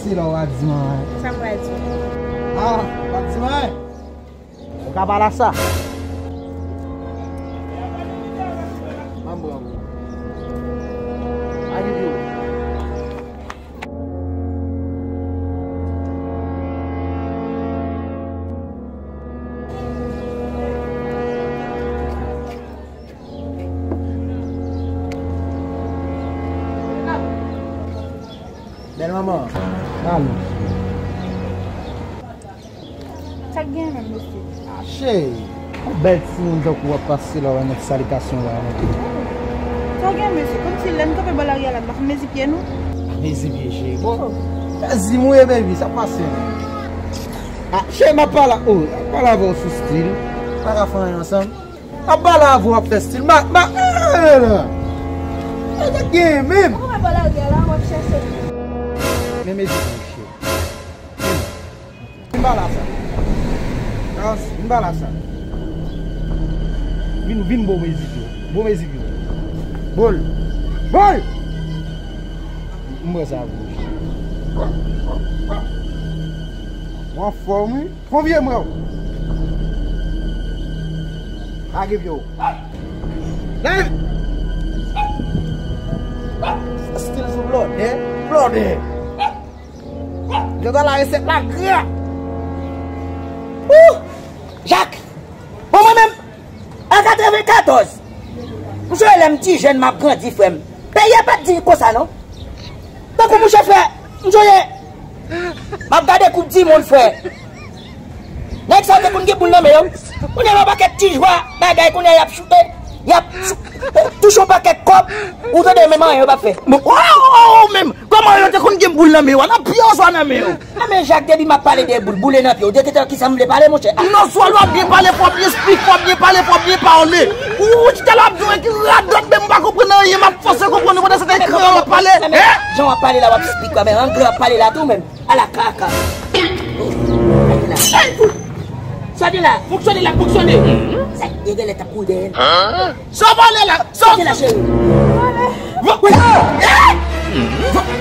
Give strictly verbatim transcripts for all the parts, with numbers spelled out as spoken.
Se la w a di m anyen. Sa m pral di w? Ah, w ap di m anyen? Ou ka pale sa. An bon. A videyo. Bèl manman. Alo. Sa k gen menm, mesye? Ache! Yon bèl timoun tankou w ap pase la, w ap met salitasyon la. Sa w gen, mesye? Kòmsi lè n kanpe bò lari a la, n pa fin mezi pye nou? Mezi pye, cheri. Bon, mezi mwen, baby, sa pase. Ah, cheri, m ap pale, oh, m ap pale avè w sou stil. Pa ka fè anyen ansanm. M ap pale avè w, w ap fè stil. Ma, ma, eh, la. Sa gen menm. Ou pa pale avè la, w ap chèche. Men mezi, cheri. Vin ba la sa. Vin ba la sa. Vin, vin bon mizik yo. Bon mizik yo. Bol. Bol! M wè sa bouch. Ou anfòm, wi. Konbyen mwen w? Lage pye w. Lage. Stil sou blòdè, blòdè. Jodi a la resèt la gra. Ouh! Jak! Bon, mwen menm, an katrevenkatòz, m sonje lè m ti jèn, m ap grandi, frè m. Peyi a pa t di konsa, non. Tankou mouche, frè, m sonje, m ap gade koup di mond, frè. Nèg sa yo te konn gen boul nan men yo. Kounye a yon pakèt ti jwa, bagay, kounye a y ap choute, y ap chou-, touche yon pakèt kòb, ou tande menm anyen yo p ap fè. Bon, oh, oh, oh, menm, kòman yo te konn gen boul nan men yo? Nan pye yo swa nan men yo? A men Jak, depi m ap pale de boul, boul e nan pye w. De ki tan ki sa m vle pale, monchè? Non, swa w ap byen pale, fò w byen spik, fò w byen pale, fò w byen pale. Ou, ou ti tèl ap jwe ki radòt, menm m pa konprann anyen, m ap fòse konprann ou pandan se tan kreyòl w ap pale. Hein? Jan w ap pale la, w ap spik, men anglè w ap pale la tou menm. Ala kaka. Sòti la, fonksyone la, fonksyone. Sa, yo genlè t ap kouri dèyè l. Sa w pale la? Sa w pale la, cheri? Vole. Vole.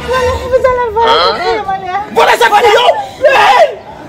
Vole. Vole. Vole. Vole sa fou yo. Hey!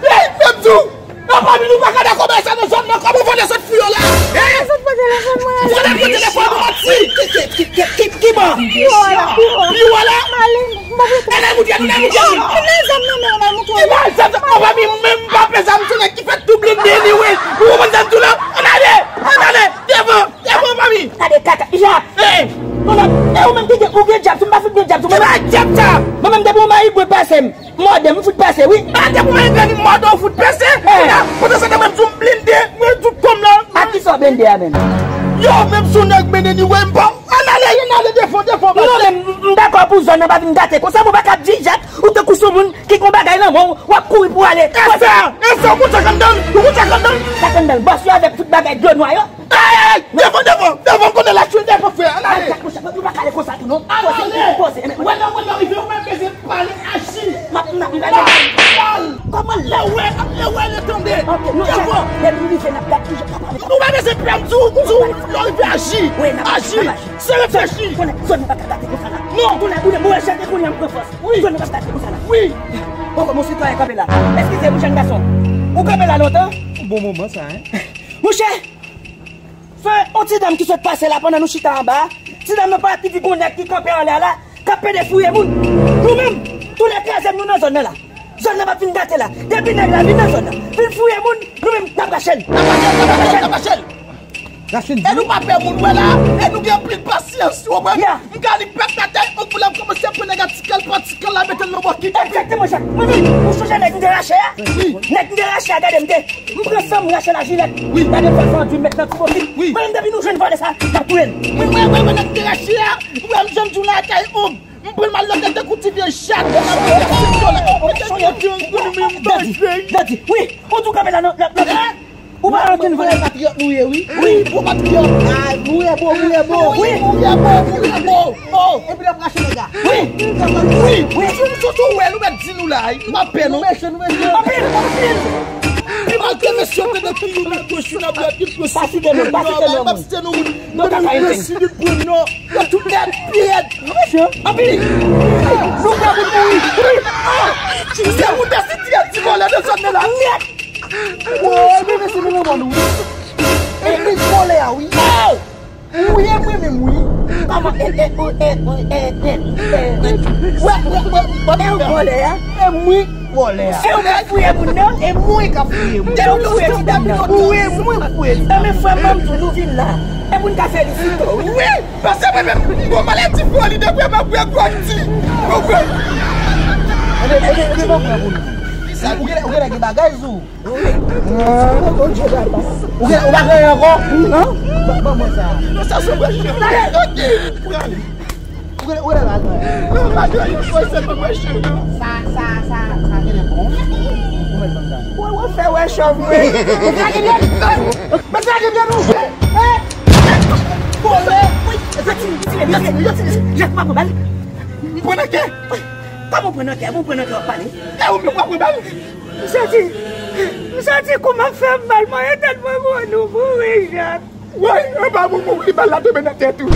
Hey, m ap di w. Nan pami nou pa ka dakò bay sa nan zòn nan. Kòman vole sot fou yo la? Hein? Vole pran telefòn mwen. Vole pran telefòn mwen, manti. Ki, ki, ki, ki, ki bò? Pi wo la, pi wo la. Pi wo la. Mwen ale, mwen ale. Ann al moutre, ann al moutre. Ann al zam nan men, ann al moutre. Ki bal zam nan? Anba mi menm pa pè zam sou nèg ki fè tou blende anyway. Ou konprann sa m di w la? Ann ale, ann ale. Devan, devan, mami. Gade kaka, Jak. Hey. Konnen, e ou menm ki gen, ou gen djab, si m pa fout gen djab, si ou menm. Ki bal djab sa? Mwen menm depi yon mayi bwe pase m. Mòde m fout pase, wi. A, depi w vin mòde w fout pase. Kounye a, pandan se tan mwen di w m blende, mwen tout kò m la. A kisa w blende a menm? Yo, menm si w nèg mennen ni wè m pa. Ann ale, ann ale, devan, devan. Non, men m, m dakò pou zòn nan pa vin gate konsa, men w pa ka di Jak, ou tankou sou moun ki gon bagay nan men w, w ap kouri pou ale. E sa, e sa, ou konn sa k anndan l? Ou konn sa k anndan l? Sa k anndan l? Bòs yo avèk tout bagay dlo nwa yo. Ay, ay, devan, devan, devan, konnen la chwe devan frè, ann ale. Ay, monchè, nou pa ka ale konsa tou, non. Ann ale. Poze, poze, men. Wè lè, wè lè rive, ou menm bezwen pale, aji. M ap, m ap, m ap. Kòman lè wè, lè wè, lè tande. Ok, nou devan. Depi nou rive, n ap gade, nou pa bezwen pè m di w, di w, lè rive, aji. Wi, n ap, aji. N ap aji. Se reflechi. Konnen, zòn nou pa ka gate konsa la. Non. Konnen, konnen, mwen chante, konnen, m pran fòs. Wi. Zòn nou pa ka gate konsa la. Wi. Bon, bon, sitwayen kanpe la. Eskize m, jèn gason. Ou kanpe la lontan? Bon moman sa, hein? Monchè, Fè yon ti dam ki sot pase la pandan nou chita anba a. Ti dam nan pa pi di gon nèg ki kanpe anlè a la, k ap pede fouye moun. Nou menm, tou lè twazyèm nou nan zòn nan la. Zòn nan p ap fin gate la. Depi nèg la vin nan zòn nan, vin fouye moun, nou menm, n ap rache l. N ap rache l, n ap rache l, n ap rache l. Rache l. E nou pa pè moun, wè la, e nou gen anpil pasyans, ou konprann? Ya. M ka li pèp la tèt, on koulè m kòmanse pran nèg a ti kal pa ti kal la, mete l nan bòkit. Egzakteman, Jak. Mwen menm, ou sonje nèg m te rache a? Wi. Nèg m te rache a, gade m te M pran san m rache lajilèt. Wi. Gade m fè fè anduit m met nan ti bokit. Wi. Mwen menm depi nou jwenn vòlè sa, n ap touye l. Mwen, mwen, mwen, mwen, nèg te rache a. Ou wè m jan m di w la kay, o, m pran l m al lòt lè tankou ti vye chat. Dadi, Dadi, wi, ou tou kanpe la nan, nan, nan. Ou pa ankenn vòlè. Patriyòt nou ye, wi. Wi, bon patriyòt. Ah, mouri bon, mouri bon. Wi, mouri bon, mouri bon. Oh, epi l ap rache nèg la. Wi. Wi. Wi. Sou, sou, sou, wè, nou mèt di nou la, wi. Nou pa pè, non. Nou mechan, nou mechan. Anpil, anpil. Pi mal ke mesye yo te nan kiyou nan gwoch, nan bwè, pi pwosite nou moun. Pa site non, pa site non moun. Nou pa ka enten. Pwosite nou moun, non. Yo tout nèt, pi rèd. Anpil. Nou pran pou nou mouri. Wi. Ah. Desann de la nèt. Woy, bebe, se mwen mwen nou. E li vòlè a, wi. Wi, e mwen menm, wi. Kòman, e, e, e, e, e, e, e, e, wè, wè, wè, wè, e ou vòlè a? E mwen vòlè a. E ou k ap fouye moun nan? E mwen k ap fouye moun. E ou k fouye ti dam nan? Wi, e mwen k fouye ti dam nan. E men frè m, ban m di w, nou vin la. E pou n ka felisite w, wi. Wi, paske mwen menm, bon, maladi foli de bwè, m ap bwè gwòg ti. Bon, bwè. Ede, ede, ede, ban m bwè pou nou. Ou gen, ou gen, gen bagay sou. Wi. Ou gen, ou pa gen ankò? Non. Ban, ban mwen sa. Non, sa se mwen. Ok, pran. Ou gen, ou gen bagay. Non, pa gen, se mwen, mwen, cheri. Sa, sa, sa, sa gen bon. Ou mèt ban m sa. Ou, ou fè wè chòv, wi. Ou pa gen. Mwen sa gen byen ouvè. Hey! Kole! Wi, yo tire, yo tire, yo tire, yo tire. Jèk pa pran bal. Pran nan kè. Kòman pran nan kè? Bon, pran nan kè, w ap pale. E ou menm w ap pran bal? M santi, m santi kou m ap fè m mal, mwen, tèt mwen gwo nou mouri, Jèk. Woy, anba moman w li bal la tonbe nan tèt ou.